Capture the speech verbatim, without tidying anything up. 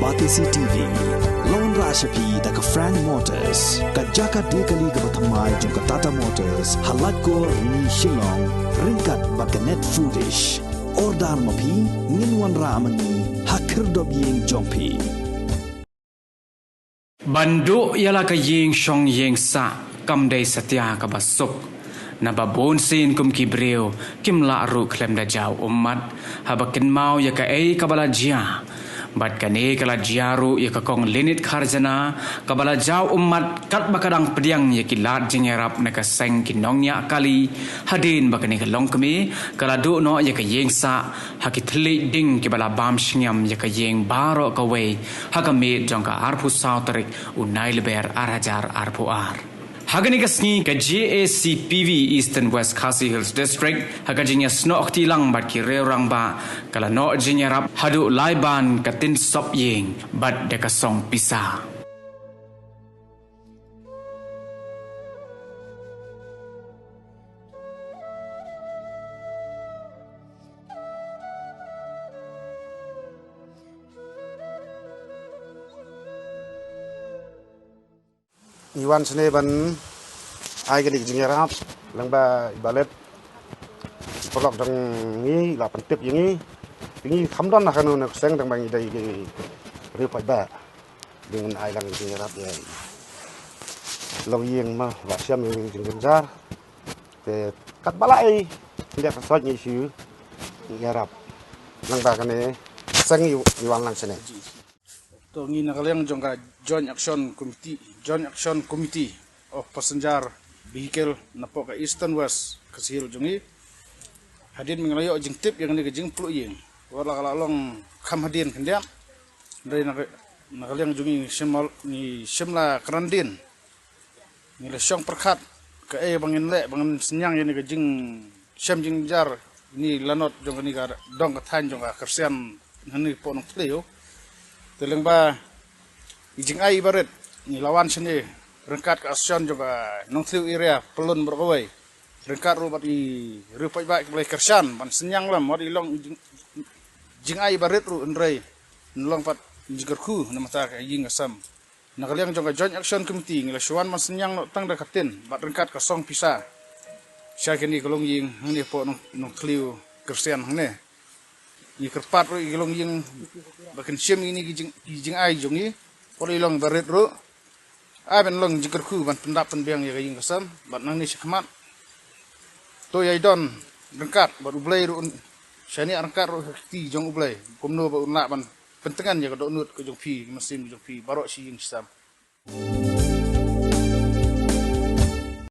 Batesi T V, la wanrah sha phi da ka Frank Motors, ka jaka die kali kaba thymmai jong ka Tata Motors, ha Laitkor, Rni, Shillong, ryngkat bad ka Net Foodish. Order ma phi, ngin wanrah ma ngi ha khyrdop ïing jong phi. Ban duh ïa la ka ïing shong ïing sah kam dei satia kaba suk. Naba bun sien kum ki briew kim lah ruh khlem da jaw ummat haba kynmaw ïa kaei kaba la jia. Bad kane ka la jia ruh ïa ka Kong Lynette Kharjana kaba la jaw ummat katba ka dang pdiang ïa ki lad jingïarap na ka seng ki nongñiah kali hadien ba kane ka longkmie ka la duh noh ïa ka ïing sah ha ki thylliej ding kiba la bam shngiam ïa ka ïing baroh kawei ha ka miet jong ka arphew saw tarik u Nailber ar hajar arphew ar. Ha kane ka sngi ka J A C P V Eastern West Khasi Hills District ha ka jingïasnoh kti lang bad ki riew rangbah ka la noh jingïarap haduh lai ban ka tin sop ïing bad da ka song pisa. Ngi wan shane ban ai kane ka jingïarap lyngba i Balet, paralok jong ngi la pyntip ïa ngi. Ngi kham don ha kano kano ka seng tang ba ngi dei ki riew paidbah. Dei ban ai lang ka jingïarap ïa i longïing ma ba shem ïa ka jingjynjar. Te katba la ei, ngi dei ka soi ngi shu ïarap lyngba kane ka seng, ngi wan lang shane. To ngi na ka liang jong ka Joint Action Committee, Joint Action Committee of Passenger Vehicle napoh ka Eastern West Khasi Hills jong ngi. Hadien ba ngi la ïoh jingtip ïa kane ka jingpluh ïing, wat la ka la long kham hadien khyndiat. Hynrei na ka, na ka liang jong ngi ngi shim la, ngi shim la kren dien. Ngi la shong pyrkhat kaei ba ngin leh, ba ngin synñiang ïa kane ka jingshem jingjar, kane ka lanot jong kane ka dong ka thaiñ jong ka Khristan hangne hapoh Nongthliew. Te lyngba i jingai i barit, ngi la wan shane ryngkat ka association jong ka Nongthliew area, pyllun baroh kawei. Ryngkat ruh bad i riew paidbah kiba la ïa kyrshan ban synñiang lem, wat i long i jing, jingai i barit ruh hynrei ngi long pat jingkyrkhu na ka bynta ka ïing ka sem. Na ka liang jong ka Joint Action Committee ngi la shu wan ban synñiang noh tang da ka tin bad ryngkat ka song pisa sha kane ka longïing hangne hapoh Nong, Nongthliew Khristan hangne. Ngi kyrpad ruh ïa ki longïing ba kin shim ïa kine ki jing, ki jingai jong ngi, wat i long i barit ruh. Ai ban long jingkyrkhu ban pyndap pynbiang ïa ka ïing ka sem bad nangne shakhmat to ïai don ryngkat bad U Blei ruh un shaniah ryngkat ruh ha ka kti jong U Blei kumno ba un lah ban pyntngen ïa ka dohnud ka jong phi, ka mynsiem ka jong phi baroh shi ïing shi sem.